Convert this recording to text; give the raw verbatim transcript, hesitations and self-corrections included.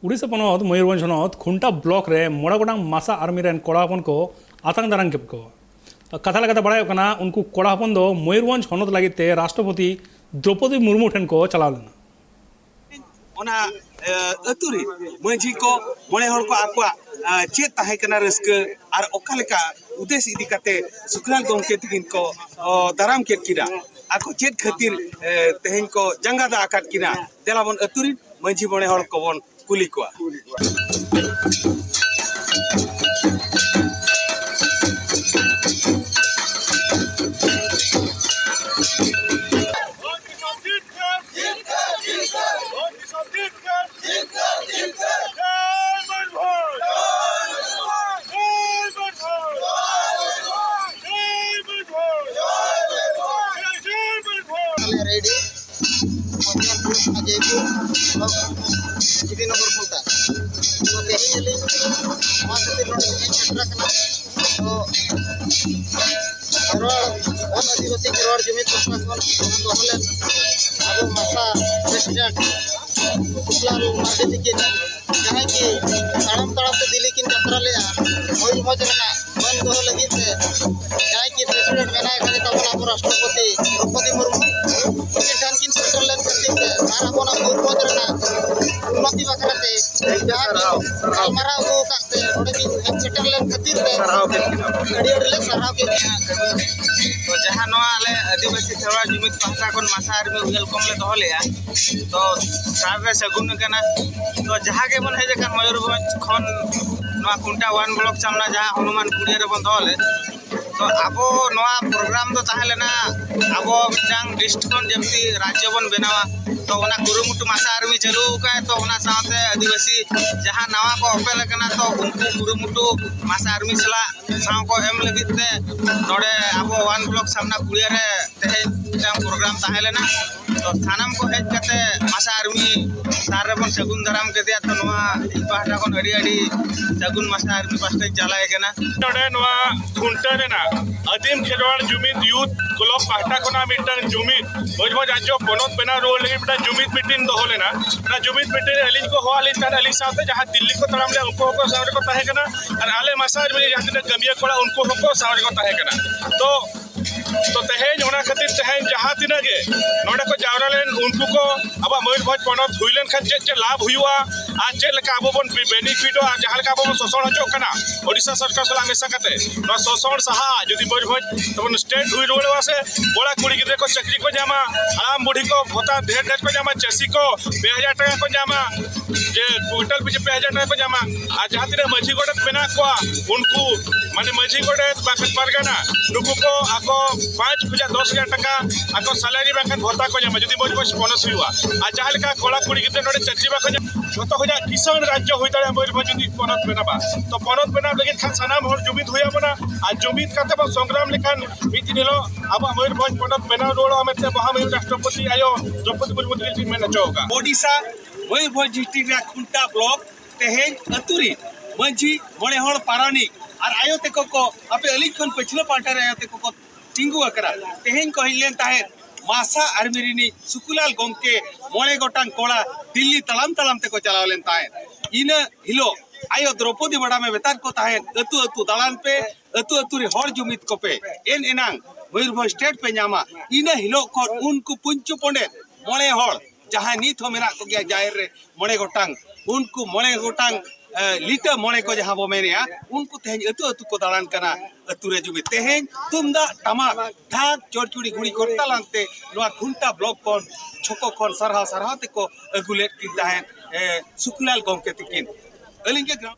ᱩᱲᱤᱥᱥᱟ ᱯᱚᱱᱚᱛ ᱢᱚᱭᱩᱨᱵᱷᱚᱸᱡᱽ ᱦᱚᱱᱚᱛ ᱠᱷᱩᱱᱴᱟ ᱵᱞᱚᱠ ᱨᱮ ᱢᱚᱬᱮ ᱜᱚᱴᱟᱝ ᱢᱟᱥᱟ ᱟᱨᱢᱤ ᱨᱮᱱ ᱠᱚᱲᱟ ᱦᱚᱯᱚᱱ ᱠᱚ ᱟᱛᱟᱝ ᱫᱟᱨᱟᱢ ᱠᱮᱫ ᱠᱚᱣᱟ᱾ ᱠᱟᱛᱷᱟ ᱞᱮᱠᱟᱛᱮ ᱵᱟᱲᱟᱭᱚᱜ ᱠᱟᱱᱟ, ᱩᱱᱠᱩ ᱠᱚᱲᱟ ᱦᱚᱯᱚᱱ ᱫᱚ ᱢᱚᱭᱩᱨᱵᱷᱚᱸᱡᱽ ᱦᱚᱱᱚᱛ ᱞᱟᱹᱜᱤᱫ ᱛᱮ ᱨᱟᱥᱴᱨᱚᱯᱚᱛᱤ ᱫᱨᱚᱯᱚᱫᱤ ᱢᱩᱨᱢᱩ ᱴᱷᱮᱱ ᱠᱚ ᱪᱟᱞᱟᱣ ᱞᱮᱱᱟ᱾ ᱚᱱᱟ, ᱮ, ᱟᱹᱛᱩ ᱨᱮ ᱢᱟᱹᱡᱷᱤ ᱠᱚ ᱢᱚᱬᱮ ᱦᱚᱲ ᱠᱚ ᱟᱠᱚᱣᱟᱜ, ᱮ, ᱪᱮᱫ ᱛᱟᱦᱮᱸ ᱠᱟᱱᱟ ᱨᱟᱹᱥᱠᱟᱹ ᱟᱨ ᱚᱠᱟ ᱞᱮᱠᱟ ᱩᱫᱮᱥ ᱤᱫᱤ ᱠᱟᱛᱮ ᱥᱩᱠᱞᱟᱞ ᱜᱚᱢᱠᱮ ᱛᱤᱠᱤᱱ ᱠᱚ, ᱚ, ᱫᱟᱨᱟᱢ ᱠᱮᱫ ᱠᱤᱱᱟ, ᱟᱠᱚ ᱪᱮᱫ ᱠᱷᱟᱹᱛᱤᱨ, ᱮ, ᱛᱮᱦᱮᱧ ᱠᱚ ᱡᱟᱸᱜᱟ ᱫᱟᱜ ᱟᱠᱟᱫ ᱠᱤᱱᱟ, ᱫᱮᱞᱟ ᱵᱚᱱ ᱟᱹᱛᱩ ᱨᱮᱱ ᱢᱟᱹᱡᱷᱤ ᱢᱚᱬᱮ ᱦᱚᱲ ᱠᱚᱵᱚᱱ ᱠᱩᱞᱤ ᱠᱚᱣᱟ᱾ ᱟᱞᱮ ᱨᱮᱰᱤ ᱢᱚᱭᱩᱨᱵᱷᱚᱸᱡᱽ ᱠᱷᱚᱱᱟᱜ ᱡᱚᱭᱯᱩᱨ ᱵᱞᱚᱠ ᱡᱤᱵᱤ ᱱᱚᱜᱚᱨ ᱠᱷᱩᱱᱴᱟ᱾ ᱛᱚ ᱛᱮᱦᱮᱧ ᱟᱹᱞᱤᱧ ᱱᱚᱣᱟ ᱠᱷᱟᱹᱛᱤᱨ ᱱᱚᱰᱮ ᱞᱤᱧ ᱦᱮᱡ ᱥᱮᱴᱮᱨ ᱟᱠᱟᱱᱟ᱾ ᱛᱚ ᱠᱷᱮᱨᱣᱟᱲ, ᱚᱞ ᱟᱹᱫᱤᱵᱟᱹᱥᱤ ᱠᱷᱮᱨᱣᱟᱲ ᱡᱩᱢᱤᱫ ᱯᱟᱦᱴᱟ ᱠᱷᱚᱱ ᱫᱚᱦᱚ ᱞᱮᱱ ᱟᱵᱚ ᱢᱟᱥᱟ ᱯᱨᱮᱥᱤᱰᱮᱱᱴ ᱥᱩᱠᱞᱟᱞ ᱢᱟᱨᱰᱤ ᱛᱤᱠᱤᱱ, ᱡᱟᱦᱟᱸᱭ ᱠᱤ ᱛᱟᱲᱟᱢ ᱛᱟᱲᱟᱢ ᱛᱮ ᱫᱤᱞᱞᱤ ᱠᱤᱱ ᱡᱟᱛᱨᱟ ᱞᱮᱜᱼᱟ ᱢᱚᱭᱩᱨᱵᱷᱚᱸᱡᱽ ᱨᱮᱱᱟᱜ ᱢᱟᱹᱱ ᱫᱚᱦᱚ ᱞᱟᱹᱜᱤᱫ ᱛᱮ, ᱡᱟᱦᱟᱸᱭ ᱠᱤ ᱯᱨᱮᱥᱤᱰᱮᱱᱴ ᱢᱮᱱᱟᱭ ᱠᱟᱫᱮ ᱛᱟᱵᱚᱱᱟ ᱟᱵᱚ ᱨᱟᱥᱴᱨᱚᱯᱚᱛᱤ ᱫᱨᱚᱯᱚᱫᱤ ᱢᱩᱨᱢᱩ, ᱩᱱᱠᱤᱱ ᱴᱷᱮᱱ ᱠᱤᱱ ᱥᱮᱴᱮᱨ ᱞᱮᱱ ᱠᱷᱟᱹᱛᱤᱨ ᱛᱮ ᱟᱨ ᱟᱵᱚᱱᱟᱜ ᱢᱚᱭᱩᱨᱵᱷᱚᱸᱡᱽ ᱨᱮᱱᱟᱜ ᱩᱱᱱᱚᱛᱤ ᱵᱟᱠᱷᱨᱟ ᱛᱮ ᱡᱟᱦᱟᱸ ᱠᱤᱱ ᱜᱟᱞᱢᱟᱨᱟᱣ ᱟᱹᱜᱩ ᱟᱠᱟᱫ ᱛᱮ ᱱᱚᱰᱮ ᱠᱤᱱ ᱦᱮᱡ ᱥᱮᱴᱮᱨ ᱞᱮᱱ ᱠᱷᱟᱹᱛᱤᱨ ᱛᱮ ᱥᱟᱨᱦᱟᱣ ᱠᱮᱫ ᱠᱤᱱᱟ᱾ ᱟᱹᱰᱤ ᱟᱹᱰᱤ ᱞᱮ ᱥᱟᱨᱦᱟᱣ ᱠᱮᱫ ᱠᱤᱱᱟ᱾ ᱛᱚ ᱡᱟᱦᱟᱸ ᱱᱚᱣᱟ ᱟᱞᱮ ᱟᱹᱫᱤᱵᱟᱹᱥᱤ ᱠᱷᱮᱨᱣᱟᱲ ᱡᱩᱢᱤᱫ ᱯᱟᱦᱴᱟ ᱠᱷᱚᱱ ᱢᱟᱥᱟ ᱟᱨᱢᱤ ᱩᱭᱮᱞᱠᱚᱢ ᱞᱮ ᱫᱚᱦᱚ ᱞᱮᱜᱼᱟ, ᱛᱚ ᱥᱟᱨ ᱨᱮ ᱥᱟᱹᱜᱩᱱ ᱟᱠᱟᱱᱟ᱾ ᱛᱚ ᱡᱟᱦᱟᱸ ᱜᱮᱵᱚᱱ ᱦᱮᱡ ᱟᱠᱟᱱ ᱢᱚᱭᱩᱨᱵᱷᱚᱸᱡᱽ ᱠᱷᱚᱱ ᱱᱚᱣᱟ ᱠᱷᱩᱱᱴᱟ ᱚᱣᱟᱱ ᱵᱞᱚᱠ ᱥᱟᱢᱱᱟ ᱡᱟᱦᱟᱸ ᱦᱚᱱᱩᱢᱟᱱ ᱯᱩᱲᱤᱭᱟᱹ ᱨᱮᱵᱚᱱ ᱫᱚᱦᱚ ᱞᱮᱫ, ᱛᱚ ᱟᱵᱚ ᱱᱚᱣᱟ ᱯᱨᱳᱜᱨᱟᱢ ᱫᱚ ᱛᱟᱦᱮᱸ ᱞᱮᱱᱟ ᱟᱵᱚ ᱢᱤᱫᱴᱟᱝ ᱰᱤᱥᱴ ᱠᱷᱚᱱ ᱡᱮᱢᱛᱤ ᱨᱟᱡᱽᱡᱚ ᱵᱚᱱ ᱵᱮᱱᱟᱣᱟ᱾ ᱛᱚ ᱚᱱᱟ ᱠᱩᱨᱩᱢᱩᱴᱩ ᱢᱟᱥᱟ ᱟᱨᱢᱤ ᱪᱟᱹᱞᱩ ᱟᱠᱟᱫ, ᱛᱚ ᱚᱱᱟ ᱥᱟᱶᱛᱮ ᱟᱹᱫᱤᱵᱟᱹᱥᱤ ᱡᱟᱦᱟᱸ ᱱᱟᱣᱟ ᱠᱚ ᱚᱯᱮᱞ ᱟᱠᱟᱱᱟ, ᱛᱚ ᱩᱱᱠᱩ ᱠᱩᱨᱩᱢᱩᱴᱩ ᱢᱟᱥᱟ ᱟᱨᱢᱤ ᱥᱟᱞᱟᱜ ᱥᱟᱶ ᱠᱚ ᱮᱢ ᱞᱟᱹᱜᱤᱫ ᱛᱮ ᱱᱚᱰᱮ ᱟᱵᱚ ᱚᱣᱟᱱ ᱵᱞᱚᱠ ᱥᱟᱢᱱᱟ ᱯᱩᱲᱤᱭᱟᱹ ᱨᱮ ᱛᱮᱦᱮᱧ ᱢᱤᱫᱴᱟᱝ ᱯᱨᱳᱜᱨᱟᱢ ᱛᱟᱦᱮᱸ ᱞᱮᱱᱟ᱾ ᱛᱚ ᱥᱟᱱᱟᱢ ᱠᱚ ᱦᱮᱡ ᱠᱟᱛᱮ ᱢᱟᱥᱟ ᱟᱨᱢᱤ ᱛᱟᱨ ᱨᱮᱵᱚᱱ ᱥᱟᱹᱜᱩᱱ ᱫᱟᱨᱟᱢ ᱠᱮᱫᱮᱭᱟ᱾ ᱛᱚ, ᱱᱚᱣᱟ ᱤᱧ ᱯᱟᱦᱴᱟ ᱠᱷᱚᱱ ᱟᱹᱰᱤ ᱟᱹᱰᱤ ᱥᱟᱹᱜᱩᱱ ᱢᱟᱥᱟ ᱟᱨᱢᱤ ᱯᱟᱥᱴᱟᱧ ᱪᱟᱞᱟᱭ ᱠᱟᱱᱟ᱾ ᱱᱚᱰᱮ ᱱᱚᱣᱟ ᱠᱷᱩᱱᱴᱟᱹᱣ ᱨᱮᱱᱟᱜ ᱟᱹᱫᱤᱢ ᱠᱷᱮᱨᱣᱟᱲ ᱡᱩᱢᱤᱫ ᱭᱩᱛᱷ ᱠᱞᱚᱵᱽ ᱯᱟᱦᱴᱟ ᱠᱷᱚᱱᱟᱜ ᱢᱤᱫᱴᱟᱝ ᱡᱩᱢᱤᱫ ᱢᱚᱭᱩᱨᱵᱷᱚᱸᱡᱽ ᱨᱟᱡᱽᱡᱚ ᱯᱚᱱᱚᱛ ᱵᱮᱱᱟᱣ ᱨᱩᱣᱟᱹᱲ ᱞᱟᱹᱜᱤᱫ ᱢᱤᱫᱴᱟᱝ ᱡᱩᱢᱤᱫ ᱢᱤᱴᱤᱝ ᱫᱚᱦᱚ ᱞᱮᱱᱟ᱾ ᱚᱱᱟ ᱡᱩᱢᱤᱫ ᱢᱤᱴᱤᱝ ᱨᱮ ᱟᱹᱞᱤᱧ ᱠᱚ ᱦᱚᱦᱚ ᱟᱹᱞᱤᱧ ᱛᱟᱦᱮᱸᱫ, ᱟᱹᱞᱤᱧ ᱥᱟᱶᱛᱮ ᱡᱟᱦᱟᱸ ᱫᱤᱞᱞᱤ ᱠᱚ ᱛᱟᱲᱟᱢ ᱞᱮᱫᱟ ᱩᱱᱠᱩ ᱦᱚᱸᱠᱚ ᱥᱟᱶ ᱨᱮᱠᱚ ᱛᱟᱦᱮᱸ ᱠᱟᱱᱟ, ᱟᱨ ᱟᱞᱮ ᱢᱟᱥᱟ ᱟᱨᱢᱤ ᱡᱟᱦᱟᱸ ᱛᱤᱱᱟᱹᱜ ᱠᱟᱹᱢᱤᱭᱟᱹ ᱠᱚᱲᱟ ᱩᱱᱠᱩ ᱦᱚᱸᱠᱚ ᱥᱟᱶ ᱨᱮᱠᱚ ᱛᱟᱦᱮᱸ ᱠᱟᱱᱟ᱾ ᱛᱚ ᱛᱚ ᱛᱮᱦᱮᱧ ᱚᱱᱟ ᱠᱷᱟᱹᱛᱤᱨ ᱛᱮᱦᱮᱧ ᱡᱟᱦᱟᱸ ᱛᱤᱱᱟᱹᱜ ᱜᱮ ᱱᱚᱰᱮ ᱠᱚ ᱡᱟᱣᱨᱟ ᱞᱮᱱ ᱩᱱᱠᱩ ᱠᱚ ᱟᱵᱚᱣᱟᱜ ᱢᱚᱭᱩᱨᱵᱷᱚᱸᱡᱽ ᱯᱚᱱᱚᱛ ᱦᱩᱭ ᱞᱮᱱᱠᱷᱟᱱ ᱪᱮᱫ ᱪᱮᱫ ᱞᱟᱵᱷ ᱦᱩᱭᱩᱜᱼᱟ ᱟᱨ ᱪᱮᱫ ᱞᱮᱠᱟ ᱟᱵᱚ ᱵᱚᱱ ᱵᱮ-, ᱵᱮᱱᱤᱯᱷᱤᱴᱚᱜᱼᱟ, ᱡᱟᱦᱟᱸ ᱞᱮᱠᱟ ᱟᱵᱚ ᱵᱚᱱ ᱥᱳᱥᱚᱱ ᱦᱚᱪᱚᱜ ᱠᱟᱱᱟ ᱳᱰᱤᱥᱟ ᱥᱚᱨᱠᱟᱨ ᱥᱟᱞᱟᱜ ᱢᱮᱥᱟ ᱠᱟᱛᱮ, ᱱᱚᱣᱟ ᱥᱳᱥᱚᱱ ᱥᱟᱦᱟ ᱡᱩᱫᱤ ᱢᱚᱭᱩᱨᱵᱷᱚᱸᱡᱽ ᱛᱟᱵᱚᱱ ᱥᱴᱮᱴ ᱦᱩᱭ ᱨᱩᱣᱟᱹᱲᱚᱜᱼᱟ ᱥᱮ, ᱠᱚᱲᱟ ᱠᱩᱲᱤ ᱜᱤᱫᱽᱨᱟᱹ ᱠᱚ ᱪᱟᱹᱠᱨᱤ ᱠᱚ ᱧᱟᱢᱟ, ᱦᱟᱲᱟᱢ ᱵᱩᱲᱦᱤ ᱠᱚ ᱵᱷᱚᱛᱟ ᱰᱷᱮᱨ ᱰᱷᱮᱨ ᱠᱚ ᱧᱟᱢᱟ, ᱪᱟᱹᱥᱤ ᱠᱚ ᱯᱮ ᱦᱟᱡᱟᱨ ᱴᱟᱠᱟ ᱠᱚ ᱧᱟᱢᱟ, ᱡᱮ ᱠᱩᱭᱤᱱᱴᱟᱞ ᱯᱤᱪᱷᱩ ᱯᱮ ᱦᱟᱡᱟᱨ ᱴᱟᱠᱟ ᱠᱚ ᱧᱟᱢᱟ᱾ ᱟᱨ ᱡᱟᱦᱟᱸ ᱛᱤᱱᱟᱹᱜ ᱢᱟᱹᱡᱷᱤ ᱜᱚᱰᱮᱛ ᱢᱮᱱᱟᱜ ᱠᱚᱣᱟ, ᱩᱱᱠᱩ ᱢᱟᱱᱮ ᱢᱟᱹᱡᱷᱤ ᱜᱚᱰᱮᱛ ᱵᱟᱠᱷᱟᱱ ᱯᱟᱨᱜᱟᱱᱟ, ᱱᱩᱠᱩ ᱠᱚ ᱟᱠᱚ ᱯᱟᱸᱪ ᱠᱷᱚᱱᱟᱜ ᱫᱚᱥ ᱦᱟᱡᱟᱨ ᱴᱟᱠᱟ ᱟᱠᱚ ᱥᱮᱞᱟᱨᱤ ᱵᱟᱝᱠᱷᱟᱱ ᱵᱷᱚᱛᱟ ᱠᱚ ᱧᱟᱢᱟ, ᱡᱩᱫᱤ ᱢᱚᱭᱩᱨᱵᱷᱚᱸᱡᱽ ᱯᱚᱱᱚᱛ ᱦᱩᱭᱩᱜᱼᱟ᱾ ᱟᱨ ᱡᱟᱦᱟᱸ ᱞᱮᱠᱟ ᱠᱚᱲᱟ ᱠᱩᱲᱤ ᱜᱤᱫᱽᱨᱟᱹ ᱱᱚᱰᱮ ᱪᱟᱹᱠᱨᱤ ᱵᱟᱠᱚ ᱧᱟᱢᱟ, ᱡᱷᱚᱛᱚ ᱠᱷᱚᱱᱟᱜ ᱠᱤᱥᱟᱹᱬ ᱨᱟᱡᱽᱡᱚ ᱦᱩᱭ ᱫᱟᱲᱮᱭᱟᱜᱼᱟ ᱢᱚᱭᱩᱨᱵᱷᱚᱸᱡᱽ ᱡᱩᱫᱤ ᱯᱚᱱᱚᱛ ᱵᱮᱱᱟᱣᱟ᱾ ᱛᱚ ᱯᱚᱱᱚᱛ ᱵᱮᱱᱟᱣ ᱞᱟᱹᱜᱤᱫ ᱠᱷᱟᱱ ᱥᱟᱱᱟᱢ ᱦᱚᱲ ᱡᱩᱢᱤᱫ ᱦᱩᱭ ᱟᱵᱚᱱᱟ, ᱟᱨ ᱡᱩᱢᱤᱫ ᱠᱟᱛᱮ ᱵᱚᱱ ᱥᱚᱝᱜᱨᱟᱢ ᱞᱮᱠᱷᱟᱱ ᱢᱤᱫ ᱫᱤᱱ ᱦᱤᱞᱳᱜ ᱟᱵᱚᱣᱟᱜ ᱢᱚᱭᱩᱨᱵᱷᱚᱸᱡᱽ ᱯᱚᱱᱚᱛ ᱵᱮᱱᱟᱣ ᱨᱩᱣᱟᱹᱲᱚᱜᱼᱟ ᱢᱮᱱᱛᱮ ᱢᱚᱦᱟᱢᱟᱹᱭᱩᱨ ᱨᱟᱥᱴᱨᱚᱯᱚᱛᱤ ᱟᱭᱳ ᱫᱨᱚᱯᱚᱫᱤ ᱢᱩᱨᱢᱩ ᱛᱟᱹᱠᱤᱱ ᱠᱤᱱ ᱢᱮᱱ ᱦᱚᱪᱚ ᱟᱠᱟᱫᱼᱟ᱾ ᱳᱰᱤᱥᱟ ᱢᱚᱭᱩᱨᱵᱷᱚᱸᱡᱽ ᱰᱤᱥᱴᱨᱤᱠᱴ ᱨᱮᱭᱟᱜ ᱠᱷᱩᱱᱴᱟ ᱵᱞᱚᱠ ᱛᱮᱦᱮᱧ ᱟᱹᱛᱩ ᱨᱤᱱ ᱢᱟᱹᱡᱷᱤ, ᱢᱚᱬᱮ ᱦᱚᱲ ᱯᱟᱨᱟᱱᱤᱠ ᱟᱨ ᱟᱭᱳ ᱛᱮᱠᱚ ᱠᱚ, ᱟᱯᱮ ᱟᱹᱞᱤᱧ ᱠᱷᱚᱱ ᱯᱟᱹᱪᱷᱞᱟᱹ ᱯᱟᱦᱴᱟ ᱨᱮ ᱟᱭᱳ ᱛᱮᱠᱚ ᱠᱚ ᱛᱤᱸᱜᱩ ᱟᱠᱟᱱᱟ᱾ ᱛᱮᱦᱮᱧ ᱠᱚ ᱦᱮᱡ ᱞᱮᱱ ᱛᱟᱦᱮᱸᱫ ᱢᱟᱥᱟ ᱟᱨᱢᱤ ᱨᱤᱱᱤᱡ ᱥᱩᱠᱩᱞᱟᱞ ᱜᱚᱢᱠᱮ ᱢᱚᱬᱮ ᱜᱚᱴᱟᱝ ᱠᱚᱲᱟ ᱫᱤᱞᱞᱤ ᱛᱟᱲᱟᱢ ᱛᱟᱲᱟᱢ ᱛᱮᱠᱚ ᱪᱟᱞᱟᱣ ᱞᱮᱱ ᱛᱟᱦᱮᱸᱫ᱾ ᱤᱱᱟᱹ ᱦᱤᱞᱳᱜ ᱟᱭᱳ ᱫᱨᱚᱯᱚᱫᱤ ᱢᱮᱰᱟᱢᱮ ᱢᱮᱛᱟᱫ ᱠᱚ ᱛᱟᱦᱮᱸᱫ, ᱟᱹᱛᱩ ᱟᱹᱛᱩ ᱫᱟᱬᱟᱱ ᱯᱮ, ᱟᱹᱛᱩ ᱟᱹᱛᱩ ᱨᱮ ᱦᱚᱲ ᱡᱩᱢᱤᱫ ᱠᱚᱯᱮ, ᱮᱱ ᱮᱱᱟᱝ ᱢᱚᱭᱩᱨᱵᱷᱚᱸᱡᱽ ᱥᱴᱮᱴ ᱯᱮ ᱧᱟᱢᱟ᱾ ᱤᱱᱟᱹ ᱦᱤᱞᱳᱜ ᱠᱷᱚᱱ ᱩᱱᱠᱩ ᱯᱩᱧᱪᱩ ᱯᱚᱸᱰᱮᱛ ᱢᱚᱬᱮ ᱦᱚᱲ, ᱡᱟᱦᱟᱸᱭ ᱱᱤᱛ ᱦᱚᱸ ᱢᱮᱱᱟᱜ ᱠᱚᱜᱮᱭᱟ ᱡᱟᱦᱮᱨ ᱨᱮ ᱢᱚᱬᱮ ᱜᱚᱴᱟᱝ, ᱩᱱᱠᱩ ᱢᱚᱬᱮ ᱜᱚᱴᱟᱝ, ᱮ, ᱞᱤᱴᱟᱹ ᱢᱚᱬᱮ ᱠᱚ ᱡᱟᱦᱟᱸ ᱵᱚ ᱢᱮᱱᱮᱜᱼᱟ, ᱩᱱᱠᱩ ᱛᱮᱦᱮᱧ ᱟᱹᱛᱩ ᱟᱹᱛᱩ ᱠᱚ ᱫᱟᱬᱟᱱ ᱠᱟᱱᱟ᱾ ᱟᱹᱛᱩ ᱨᱮ ᱡᱩᱢᱤᱫ ᱛᱮᱦᱮᱧ ᱛᱩᱢᱫᱟᱜ ᱴᱟᱢᱟᱠ ᱰᱷᱟᱠ ᱪᱚᱲᱪᱩᱲᱤ ᱜᱷᱩᱲᱤ ᱠᱚᱨᱛᱟᱞ ᱟᱱᱛᱮ ᱱᱚᱣᱟ ᱠᱷᱩᱱᱴᱟ ᱵᱞᱚᱠ ᱠᱷᱚᱱ ᱪᱷᱚᱠᱚ ᱠᱷᱚᱱ ᱥᱟᱨᱦᱟᱣ ᱥᱟᱨᱦᱟᱣ ᱛᱮᱠᱚ ᱟᱹᱜᱩ ᱞᱮᱫ ᱠᱤᱱ ᱛᱟᱦᱮᱸᱫ, ᱮ, ᱥᱩᱠᱞᱟᱞ ᱜᱚᱢᱠᱮ ᱛᱤᱠᱤᱱ᱾ ᱟᱹᱞᱤᱧ ᱜᱮ ᱜᱨᱟᱢ